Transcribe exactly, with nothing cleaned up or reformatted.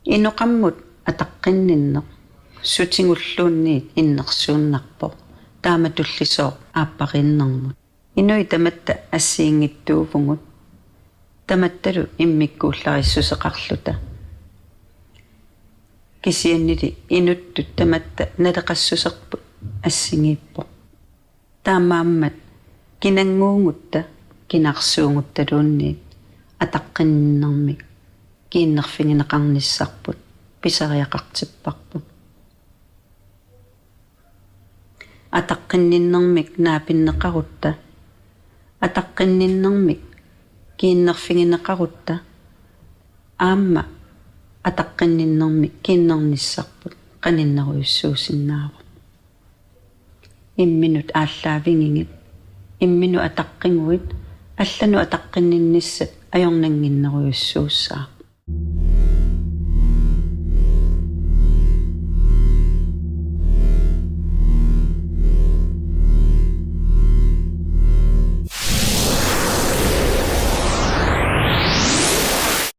Inoqammut ataqqinninneq sutigulluunniit innersuunnarpoq, taamatullisooq aappariinnermut. Inuit tamatta assigiinngitsuuvugut, tamattalu immikkuullarissuseqarluta. Kisiannili inuttut tamatta naleqassuserput assigiippoq. Taamaammat kinannguugutta, kinaarsuuguttaluunniit ataqqinninnermik kiinnerfigineqarnissarput pisariaqartipparput. Ataqqinninnermik naapinneqarutta, ataqqinninnermik kiinnerfigineqarutta, aamma ataqqinninnermik kiinnernissarput qaninnerujussuusinnaavoq. Imminut aallaavigigit, imminut ataqqiguit, allanut ataqqinninnissat ajornannginnerujussuussaaq.